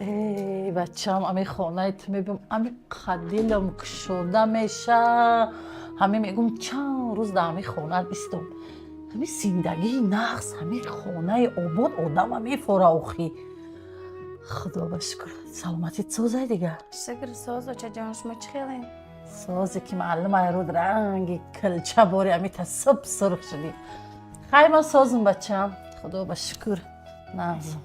Эй, бачам, ами хонаи ту мебиём, ами қадилам кушода меша. Ҳами мегум, чанд рӯз дар ҳами хона истом. Ҳами зиндагии нағз, ҳами хонаи обод одама мефора охи. Худо ба шукр, саломатит созай дига? Шукр, соз, очаҷон, шумо чӣ хелем? Созе ки маълум, айруд ранги килча бори амита суб сурх шудӣ. Хай, ман созум, бачам, худо ба шукр, нағзам.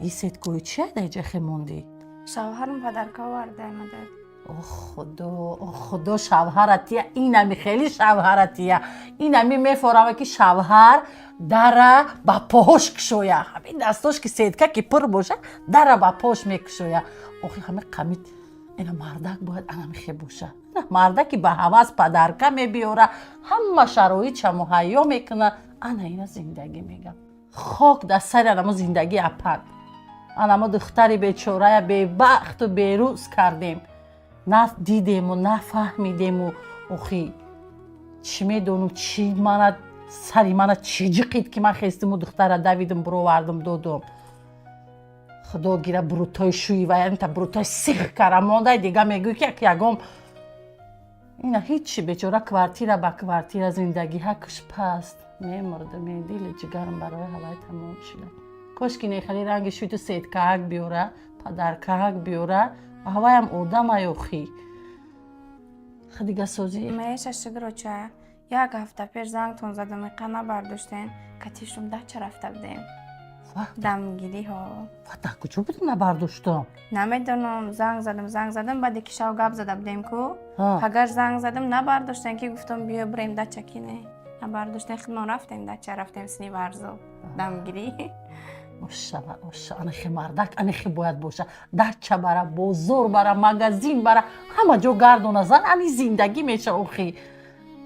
И сеткои чи ай дар ҷахе мондӣ? Шавҳарам подарка оварда омада. О худо, о худо, шавҳаратия, инами хеле шавҳаратия, инами мефорама ки шавҳар дара ба поҳош кушоя, ҳамин дастош ки сетка ки пур боша, дара ба пош мекушоя. Охи ҳами қамит ина мардак бояд анами хе боша, мардаки ба ҳавас подарка мебиёра, ҳама шароитша муҳайё мекуна. Ана ина зиндагӣ мегам. Хок дар сари анамо зиндагӣ апад. Анамо духтари бечорая бебахту берӯз кардем, на дидему, на фаҳмидему. Охи чӣ медонам, чӣ мана сари мана чӣ ҷиқид, ки ман хестиму духтара давидим, буровардим, додум. Худо гира брутои шӯи ваянта брутой сих кара мондай. Дига мегӯй ки як ягом ина ҳичи, бечора квартира ба квартира зиндагӣ ҳакш паст мемурдам. Дили ҷигарам барои ҳавай тамом шуда. Кошки нехали ранги шӯйту сеткаак биёра, подаркаак биёра, ҳаваям одамай охи. Дига созӣ? Меша, шукр, оча. Як ҳафта пеш зангтон задам, иқа набардоштен. Катишум дача рафта будем. Дамгириҳо. Ва дар куҷо будем, набардоштам? Намедонам, занг задам, занг задам, баъде ки шав гап зада будем ку. Агар занг задам, набардоштен, ки гуфтам, биё бирем дача, ки не. Набардоштен, худмон рафтем дача, рафтем сини варзо. Дамгирӣ. Ошава, оша, анахи мардак анахи бояд боша: дача бара, бозор бара, магазин бара, ҳама ҷо гардона зан, ани зиндагӣ меша охи.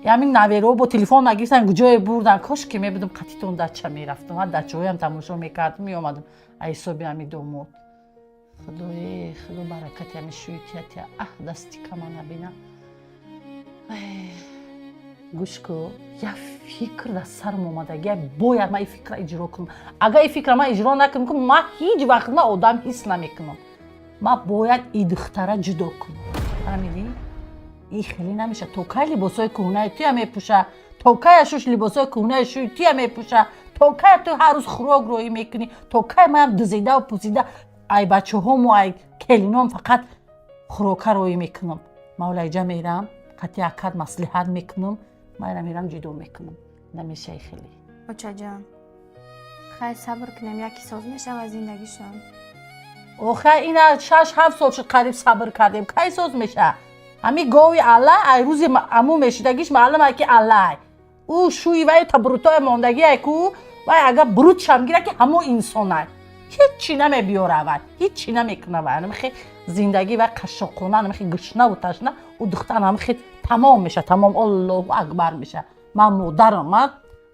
Ҳамин наверо бо телефон нагирифтан, куҷое бурдан? Кошки мебудам, қатитон дача мерафтам, ҳа, дачаҳоям тамошо мекардам, меомадам. Ҳисоби ҳами домод. Худое, худо баракати ҳами шӯйтиятия, аҳ, дасти кама набина. Гӯш ку, як фикр дар сарам омадагия, бояд ман ин фикра иҷро кунам. Агар ин фикра ман иҷро накунам, ман ҳеҷ вақт ман одам ҳис намекунам. Ман бояд и духтара ҷудо кунам, фаҳмидӣ? И хеле намеша. То кай либосҳои кӯҳнаи туя мепӯша? То кай ашуш либосҳои кӯҳнаи шӯи туя мепӯша? То кай ту ҳар рӯз хӯрок роӣ мекунӣ? То кай манам дузидаву пӯзида ай бачаҳому ай келином фақат хӯрока роӣ мекунам? Ман олайҷа мерам, қатъи акад маслиҳат мекунам, ман мерам ҷудо мекунам. Намешаи хеле. Очаҷон, хай, сабр кунем, яке соз мешава зиндагишон. Охе, ина 6-7 сол шуд, қариб сабр кардем, кай соз меша? Ҳами гови алла ай рӯзи аму мешидагиш маълум ай ки аллай ӯ шӯи вай та брутои мондагиай ку вай. Агар брутшам гира, ки ҳамо инсонай, ҳеччи намебиёра вай, ҳеччи намекуна вай. Анамихе зиндагӣ вай қашшоқона, анамихе гушнаву ташна ӯ духтар, анамихе тамом меша, тамом, Аллоҳу акбар меша. Ман модарам,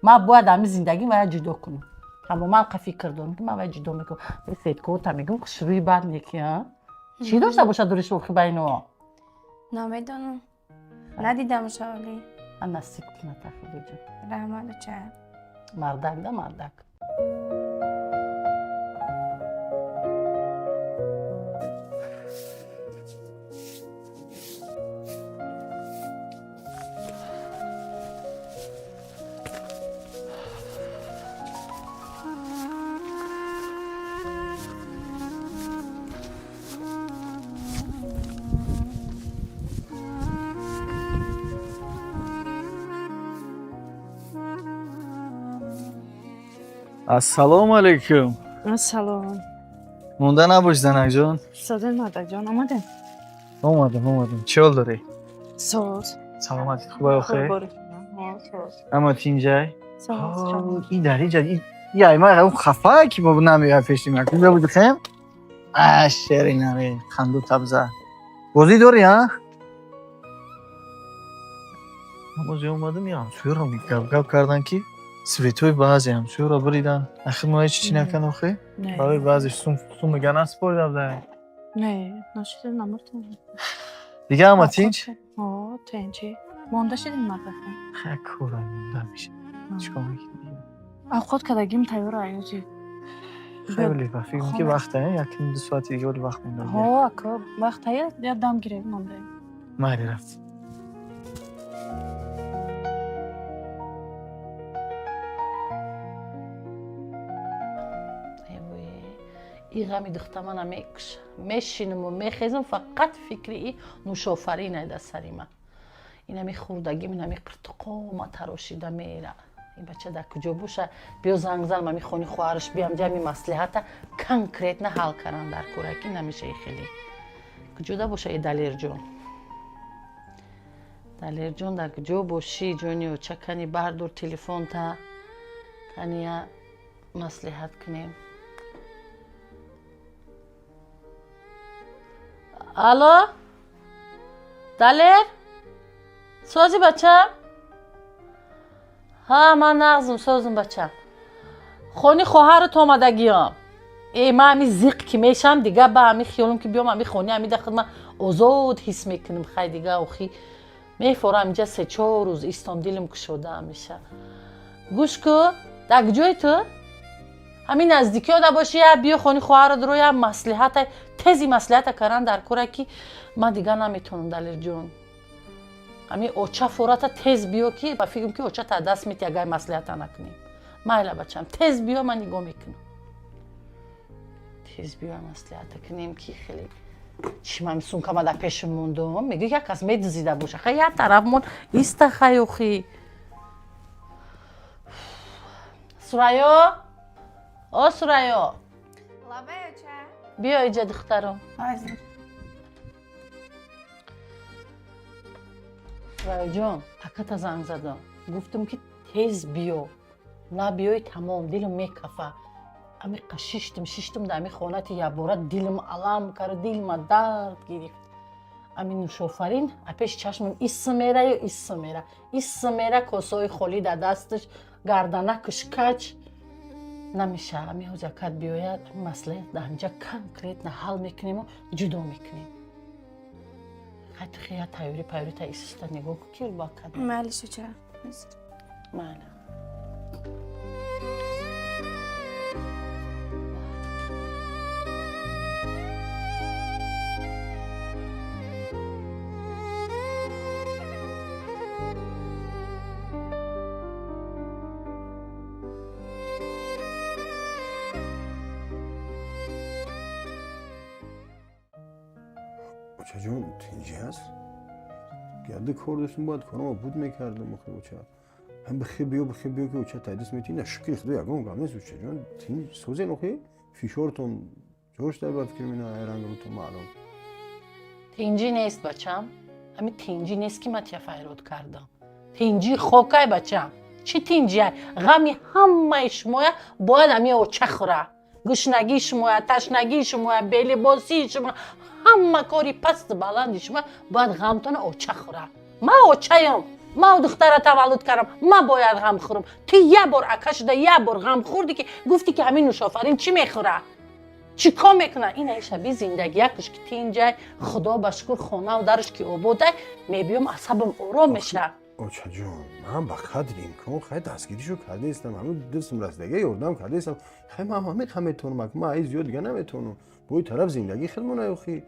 ман бояд ҳами зиндагӣ вая ҷудо кунам тамоман. Қа фикр дорам, ки ман вая ҷудо мекунам. Сеткота мегӯм, хушрӯи бад неки, а чӣ дошта бошад дуриш охи байно? Намедонам, надидам шавли. Насиб кунад, худоҷон. Раҳмат, оча. Мардак да мардак. Ассалому алайкум. Ассалом. Монда набош, занакҷон. Созен, мардакҷон, омадем? Омадам, омадам. Чӣ ҳол дорӣ? Соз. Саломатит хубай охе? Хуб. Соз. Ама тинҷай? Соз. Ин дар инҷа яй ма хафа ки мо намеояд пеши ман. Куҷо буди хем? А шери наре ханду табза. Бозӣ дорӣ, а? Бози омадам, я ҳамсӯёро гап-гап кардан, ки светои баъзе ҳамсӯёро биридан. Ахир мо ҳеч чӣ накан охе? Барои баъзе сум сум меган наспорида будан. Не, нашидем, намуртем. Дига ҳама тинч? Ҳо, тинчи. Монда шидем, мардакҷон. Ха, кора монда меша. Чикор мекунӣ? Авқот кардагим тайёр аёзи. Хеле ба фикрам ки вақт як ним ду соати дига вале вақт монда. Ҳо, ака, вақт ҳая, я дам гирем мондаем. Майли, рафт. И ғами духта мана мекуша. Мешинуму мехезам, фақат фикри и нӯшофарин дар сари ман. Инами хурдагим, инами қиртуқома тарошида мера. Ин бача дар куҷо боша? Биё занг занам ами хони хоҳараш, биям ҷами маслиҳата конкретно ҳал каран дар кораки намеша. И хеле куҷода боша? И Далерҷон, Далерҷон, дар куҷо бошӣ, ҷони оча? Кани бардор телефонта, кани я маслиҳат кунем. Алло, Далер, сози бачам? Ҳа, ман нағзм, созм бачам. Хони хоҳарат омадагиём. Э, ман ами зиқ ки мешам, дига ба ами хиёлам ки биём ами хони ами дахд, ман озод ҳис мекунам. Хай, дига охи мефорам инҷа, 3-4 рӯз истом, дилам кушода меша. Гӯш ку, дар куҷои ту? Ҳамин наздикиё да боши, я биё хони хоҳарат ро, я маслиҳата, тези маслиҳата каран дар кора, ки ман дига наметавонам. Далерҷон, ҳамин оча фората, тез биё, ки ба фикрам ки оча та даст мети, агар маслиҳата накунем. Майла, бачам, тез биё, ман нигоҳ мекунам. Тез биё, маслиҳата кунем, ки хеле чӣ ман сумкама дар пешам мондум, мегӯ як кас медизида боша. Хай, як тараф мон иста. Хай, охи, Сурайё, о Сурайё! Лабай, оча. Биё иҷа, духтаром. Ҳозир. Сурайёҷон, аката занг задам, гуфтам ки тез биё, набиёи тамом, дилам мекафа. Амиқа шиштим, шиштим дар ами хонати, якбора дилам алам кард, дилма дард гирифт. Ами нӯшофарин апеши чашмам исм мераю, исм мера, исм мера, косаҳои холӣ дар дасташ, гарданакаш кач. Намеша, ами ҳози акат биёяд, масъала дар ҳаминҷа конкретно ҳал мекунему ҷудо мекунем. Хай, ту хия тайёрӣ пайёрӣ та иста нигоҳ ку, ки ба акат. Майлиш, оча. Майла. Очаҷон, тинҷӣ ҳаст? Герда кор доштем, бояд корамо буд мекардам. Охи, оча, ҳам бихе биё, бихе биё, ки оча тайдис мети. На, шукри худо, ягон гап нест, очаҷон, тинҷ созен. Охи, фишортон ҷош дар ба фикр мина, рангрутон маълум. Тинҷӣ нест, бачам. Ҳамин тинҷӣ нест, ки ман тия файрод кардам. Тинҷӣ хокай, бачам, чӣ тинҷиай? Ғами ҳамаи шумоя бояд ҳамин оча хӯра. Гушнагии шумоя, ташнагии шумоя, белибосии шумо, ҳама кори пасту баланди шумо бояд ғамтона оча хӯра. Ман очаём, ман духтара таваллуд кардам, ман бояд ғам хӯрам. Ту як бор ака шуда, як бор ғам хӯрдӣ, ки гуфтӣ, ки ҳамин нӯшофарин чӣ мехӯра, чӣ кор мекуна? Ина шаби зиндагиякаш ки тинҷай, худо ба шукр, хонаву дараш ки ободай, мебиём, асабам ором меша. Очаҷон, ман ба қадри имкон хай дастгиришо кардаистам, ҳамин дастм расидага ёрдам кардаистам. Хай, ман ҳамин қа метавонам, ман ай зиёд дига наметавонам. Бои тараф зиндагӣ хелмона, охи.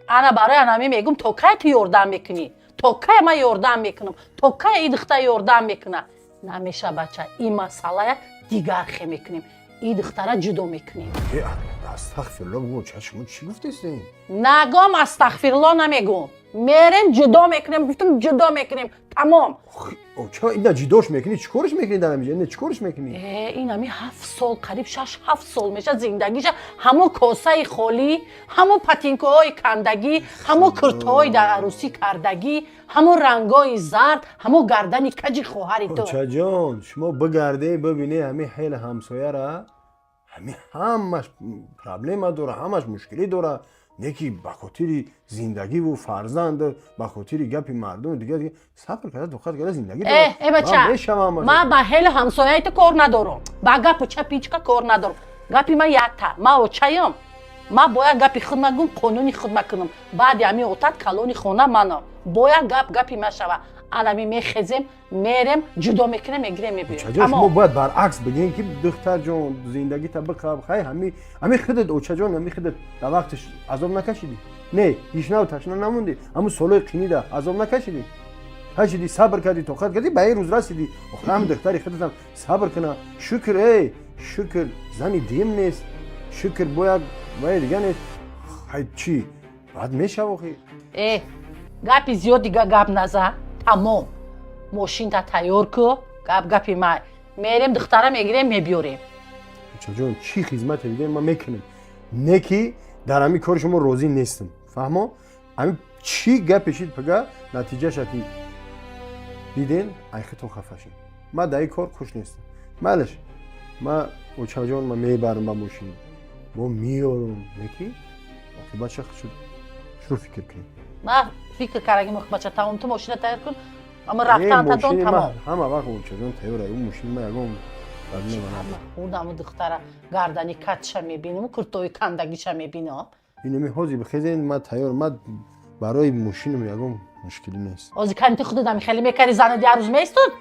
Ана барои анами мегум, то кай ту ёрдам мекунӣ? То кай ман ёрдам мекунам? То кай и духта ёрдам мекуна? Намеша, бача, ин масъалая дигар хе мекунем, и духтара ҷудо мекунем. Э, астағфирулло бигӯ, оча, шумо чӣ гуфтестем? Нагом, астағфирулло намегум. Мерем, ҷудо мекунем, гуфтум, ҷудо мекунем, тамом. Оча, ина ҷудош мекунӣ, чӣ корш мекунӣ дар ҳамиҷа? Ина чӣ корш мекунӣ? Э, ин ами 7 сол, қариб 6-7 сол меша, зиндагиша ҳамо косаи холӣ, ҳамо патинкаҳои кандагӣ, ҳамо куртаҳои дар арӯсӣ кардагӣ, ҳамо рангҳои зард, ҳамо гардани каҷи хоҳари ту. Очаҷон, шумо бигарде, бибине ҳамин ҳел ҳамсояра, ҳамин ҳамаш проблема дора, ҳамаш мушкилӣ дора, не ки ба хотири зиндагиву фарзанд, ба хотири гапи мардум дига дига сабр карда, тоқат карда зиндагӣ. Э, э, бача, ман ба ҳели ҳамсояи ту кор надорам, ба гапу чапи ҳичка кор надорам. Гапи ман якта: ман очаём, ман бояд гапи худ магум, қонуни худ макунам. Баъди ҳамин отат калони хона манам, бояд гап гапи ман шава. Алами мехезем, мерем, ҷудо мекунем, мегирем, мебиёем. Очаҷон, шумо бояд баръакс бигӯем ки духтарҷон, зиндагита биқаб. Хай, ҳами худат, очаҷон, ҳами худат дар вақташ азоб накашидӣ? Не, ҳишнаву ташна намондӣ? Ҳамун солҳои қинида азоб накашидӣ? Кашидӣ, сабр кардӣ, тоқат кардӣ, ба ин рӯз расидӣ. Охир ҳам духтари худатам сабр куна. Шукр, эй, шукр, зани дим нест, шукр, бо як вай дига нест. Хай, чӣ баъд мешав охи? Э, гапи зиёд дига гап наза, тамом. Мошинта тайёр ку, гап гапи май. Мерем, духтара мегирем, мебиёрем. Очаҷон, чӣ хизмате бигӯем, ман мекунем. Не ки дар ҳамин кори шумо розӣ нестам, фаҳмо? Ҳамин чӣ гапе шид, пага натиҷаша ки диден, айхитон хафа шид. Ман дар ин кор хуш нестам. Майлаш, ман, очаҷон, ман мебарам ба мошин, бо меёрам, не ки оқибатша шурӯъ фикр кунем. Ман фикр кардагим, бача, тамом, ту мошина тайёр кун, ама рафтан тадон, тамом. Ҳама вақт, очаҷон, тайёра ӯ мошини ман, ягон проблема надорад. Хурдаму духтара гардани катша мебинам, куртои кандагиша мебинам. Инами ҳозир бихезен, ман тайёр, ман барои мошинам ягон мушкилӣ нест. Ҳозир кани ту худат хеле мекарди, занат як рӯз меистод,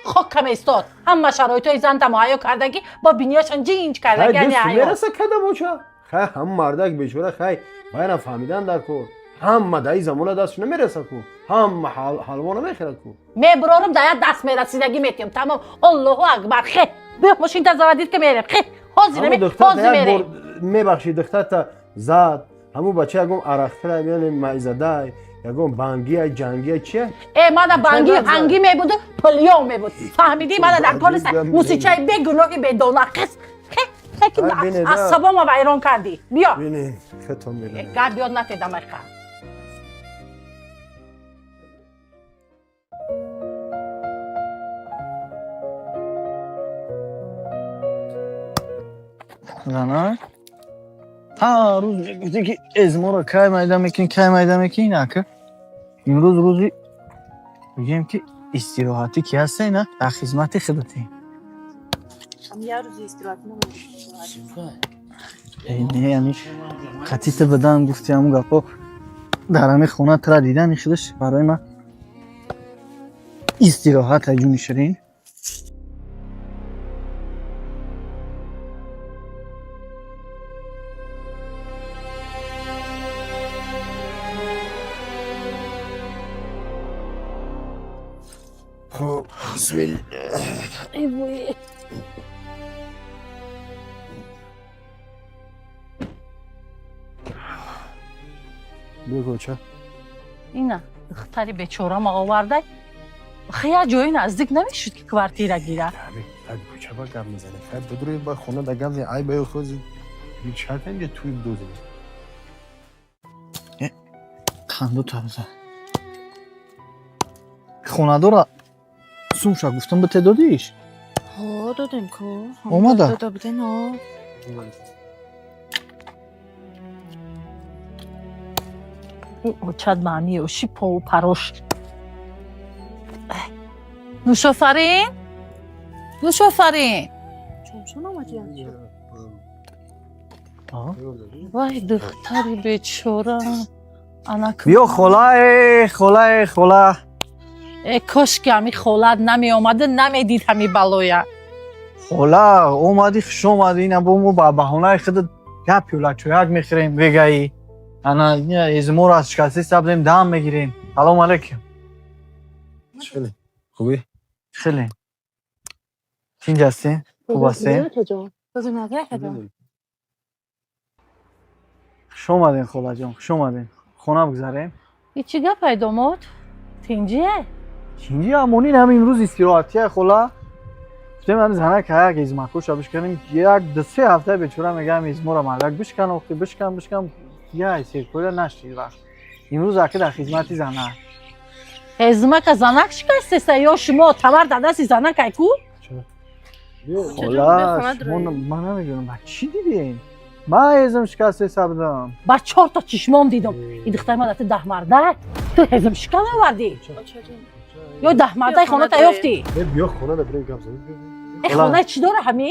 хока меистод. Ҳама шароитҳои занта муҳайё кардагӣ, бо биниёшон ҷинҷ кардагӣ. Хай, дӯст мераса када боча. Хай, ҳам мардак бечора, хай, байрам фаҳмидан дар кор. Ҳама дар ин замона дастш намераса ку, ҳама ҳалво намехӯрад ку. Мебурорам, дар як даст мерасидагӣ метиҳам, тамом. Аллоҳу акбар. Хе, биё, мошинта заводить ка, мерем. Хе, ҳозир ҳозир мерем. Мебахши, духтарта зад, ҳамун бача ягон арахтира, яъне майзадай, ягон бангия, ҷангия, чия? Э, мана банги ҳангӣ мебуду, пулён мебуд, фаҳмидӣ? Мана дар кори мусичаи бегуноҳи бедона. Хес, хе, ки асабома вайрон кардӣ. Биё, гап ёд натедам, айха. Зана, ҳар рӯз мегуфтӣ ки эзморо кай майда мекунӣ, кай майда мекунӣ. Нака имрӯз рӯзи бигем ки истироҳатӣ ки ҳасте, на дар хизмати худатӣ. Не, яъни қатита бидан гуфти, ҳамун гапҳо дар ҳамин хона тра дидани худаш барои ман истироҳат, ҷуни ширин. Хоб, бисмилла. Бигӯ, ча. Ина духтари бечорама овардай. Хия, ҷои наздик намешуд ки квартира гира? Кӯча ба гап мезанем, хай, бидурӯи ба хона да гап ай ба хози чарта инҷа туи бидозем. Қанду табза хонадора сумша гуфтам, бите додиш? Ҳо, додем ку. Омада? Дода буден, ҳо. Очад маъни оши пову парош. Нушофарин, Нушофарин! Чомшон омадиян. Вай, духтари бечора, анак. Биё, холае, холае, хола. Э, кошки ҳами холат намеомада, намедид ҳами балоя. Хола, омадӣ, хуш омадӣ. Ина бо мо ба баҳонаи худат як пиёла чояк мехӯрем, бегаӣ ана эзморо аз шикасти сабзем, дам мегирем. Салому алайкум. Хубӣ? Хеле тинҷ ҳастем, хуб ҳастем. Хуш омадем, холаҷон, хуш омадем, хона бигзарем. И чӣ гап, домод, тинҷие? Тинҷи, амонин, ҳам имрӯз истироҳатия, хола. Гуфтем ҳами занак як измакоша бишканем. Як ду се ҳафта бечора мегаам измора мардак бишкан, охти бишкан, бишкан, я серкоя нашид вақт. Имрӯз аки дар хизмати занак. Ҳезмака занак шикастеса ё шумо тамар дар дасти занак айку? Хола, шумо ман намедонам ба чӣ дидем, ман ҳезм шикастеса будам. Ба чорта чишмом дидам. И духтари ман ту даҳмарда, ту ҳезм шикан овардӣ ё даҳмардаи хоната ёфтӣ? Биё, хона да бирем, гап занем. Э, хона чӣ дора ҳами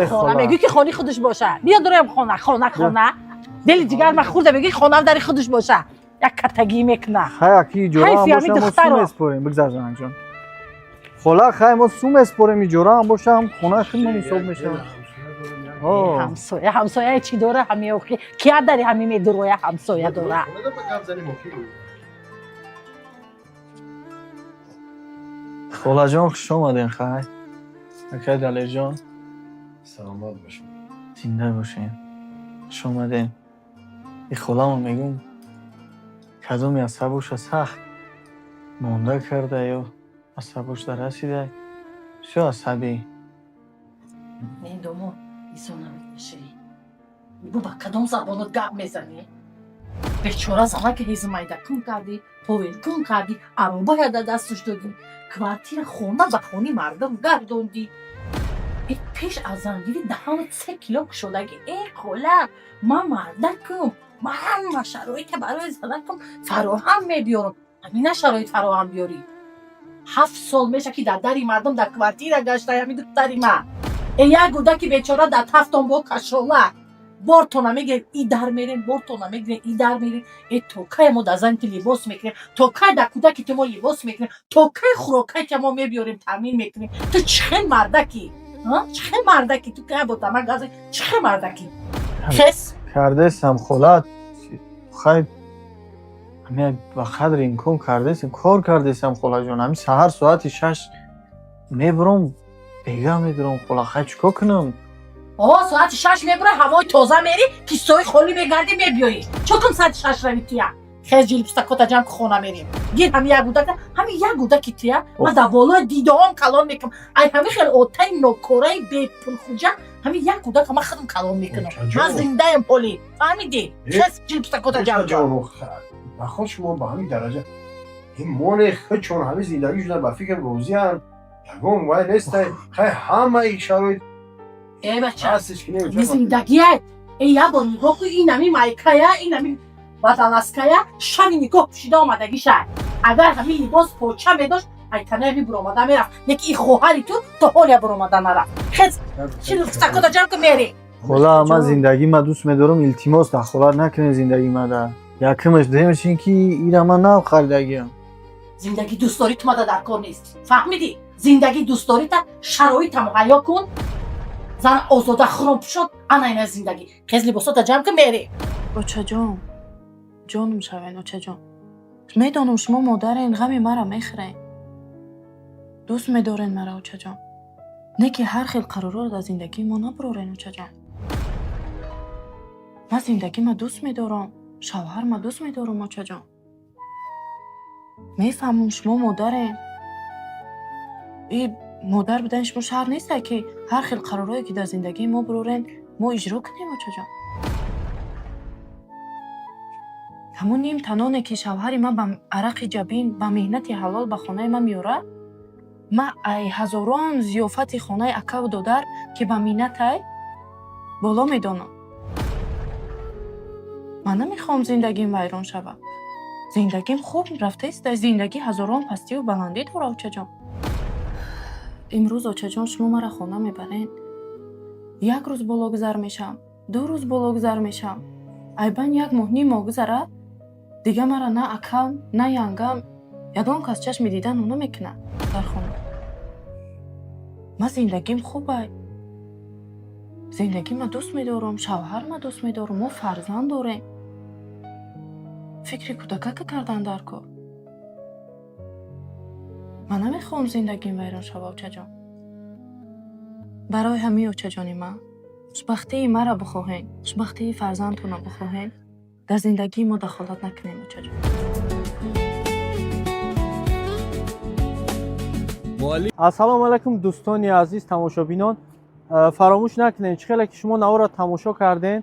хона? Мегӯӣ ки хони худаш боша. Биё, дорем хона, хона, хона. Дили ҷигар ман хӯрда, мегӯӣ хонам дари худаш боша. Як катагӣ мекуна. Хай, аки иҷора ҳам Ҳайфи ҳамин боша, мо сум духтаро. меспорем. Бигзар, занакҷон. Хола, хай, мо сум меспорем, иҷора ҳам боша, ҳам хона хидмон ҳисоб мешавад. О. Ҳамсоя, ҳамсояи чӣ дора ҳами охи? Кия дари ҳами медуроя ҳамсоя дора? Холаҷон, хуш омаден. Хай, акай Далерҷон. Саломат бошед. Зинда бошен, хуш омаден. И холамо мегум, кадоми асабоша сахт монда карда ё асабош дарасида, всё асабӣ. Не, домо, исо намекашӣ. Бу ба кадом забонот гап мезанӣ? Бечора занаки ҳезмайдакун кардӣ, повелкун кардӣ, аробая да дасташ додӣ, квартира хона ба хони мардум гардондӣ. Э, пеш аз зангирӣ даҳанат 3 кило кушодаги. Э, хола, ман мардакум, ман ҳама шароита барои занакум фароҳам мебиёрам. Ҳамина шароит фароҳам биёрӣ. 7 сол меша, ки дар дари мардум дар квартира гаштаи ҳамин духтари ман. Э, як гудаки бечора дар тафтон бо кашола бортона мегирем, и дар мерем, бортона мегирем, и дар мерем. Э, то кай мо дар зани ту либос мекунем? То кай дар кӯдаки ту мо либос мекунем? То кай хӯрокаи ки мо мебиёрем, таъмин мекунем? Ту чӣ хел мардаки? Чӣ хел мардаки ту? Кая ботама гази, чӣ хел мардаки? Хес. Кардесам, хола, хай, ҳами ба қадри имкон кардесам, кор кардесам, холаҷон. Ҳами саҳар соати 6 мебурам, бега медурам, хола. Хай, чӣ кор кунам? О, соати 6 мебура, ҳавои тоза мери, кистои холӣ мегарди, мебиёӣ. Чо кун соати 6 рави туя? Хез, ҷилпустакота ҷамъ ку, хона мерем. Гир ҳами як гудака, ҳами як гудаки туя ман дар болои дидаҳом калон мекунам. Ай ҳами хел отаи нокораи бепулхуҷа ҳами як гудака ман худам калон мекунам. Ман зиндаем ҳолӣ, фаҳмидӣ? Хез, ҷилпустакота ҷамъ кун. Наход шумо ба ҳамин дараҷа ин моне худшон ҳамин зиндагӣ шуда, ба фикр розиянд, ягон вай нестай. Хай, ҳамаи шароит Э, бача, ҳастеш ки не. Зиндагия. Э, як бор нигоҳ кун, инами майкая, инами бадалаская, шаби нигоҳ пӯшида омадагиша. Агар ҳамин либос поча медошт, айтанаи буромада мерафт. Леки и хоҳари ту то ҳолия буромада нарафт. Хез, чилпустакота ҷамъ кун, мери. Хола, ман зиндагӣ ма дӯст медорам, илтимос, дахолат накунед зиндагӣ мада. Якумаш, дуюмаш ин ки ира ман нав харидагиам. Зиндагӣ дӯстдорӣ тумада дар кор нест, фаҳмидӣ? Зиндагӣ дӯстдорита шароита муҳайё кун, зан озода хуром пӯшод, ана ина зиндагӣ. Хез, либосота ҷамъ кун, мери. Очаҷон, ҷонум шавен, очаҷон, медонам, шумо модарен, ғами мара мехӯрен, дӯст медорен мара, очаҷон. Не ки ҳар хел қарорро дар зиндагии мо набурорен, очаҷон. Ман зиндагима дӯст медорам, шавҳарма дӯст медорам, очаҷон. Мефаҳмам, шумо модарен. И модар будани шумо шарт несте, ки ҳар хел қарорҳое, ки дар зиндагии мо бурорен, мо иҷро кунем, очаҷон. Ҳамон ним таноне, ки шавҳари ман ба арақи ҷабин, ба меҳнати ҳалол ба хонаи ман меорад, ман ай ҳазорон зиёфати хонаи акаву додар, ки ба миннатай, боло медонам. Ман намехоҳам зиндагим вайрон шавад. Зиндагим хуб рафтаиста. Зиндагӣ ҳазорон пастию баландӣ дорад, очаҷон. Имрӯз, очаҷон, шумо мара хона мебарен, як рӯз боло гузар мешавам, 2 рӯз боло гузар мешавам, айбан як моҳ, ним моҳ гузарад, дигар мара на акам, на янгам, ягон кас чашми дидану намекунад дар хона. Ман зиндагим хубай, зиндагима дӯст медорам, шавҳарма дӯст медорам, мо фарзанд дорем. Фикри кӯдакака кардан дар кор. Ман намехоҳам зиндагим вайрон шава, очаҷон. Барои ҳамин, очаҷони ман, хушбахтии мара бихоҳен, хушбахтии фарзандтонро бихоҳен, дар зиндагии мо дахолат накунем, очаҷон. Ассалому алайкум, дӯстони азиз, тамошобинон. Фаромӯш накунед, чӣ хеле ки шумо наворро тамошо кардем,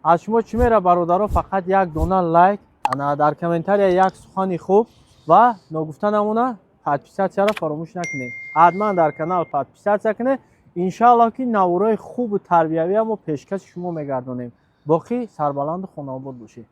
аз шумо чӣ мера, бародаро? Фақат як дона лайк, ана дар комментария як сухани хуб ва ногуфта намона, подписаться ро фаромӯш накунед. Ҳатман дар канал подписаться кунед. Иншааллоҳ, ки наворои хубу тарбиявия мо пешкаши шумо мегардонем. Боқӣ сарбаланду хонаобод бошед.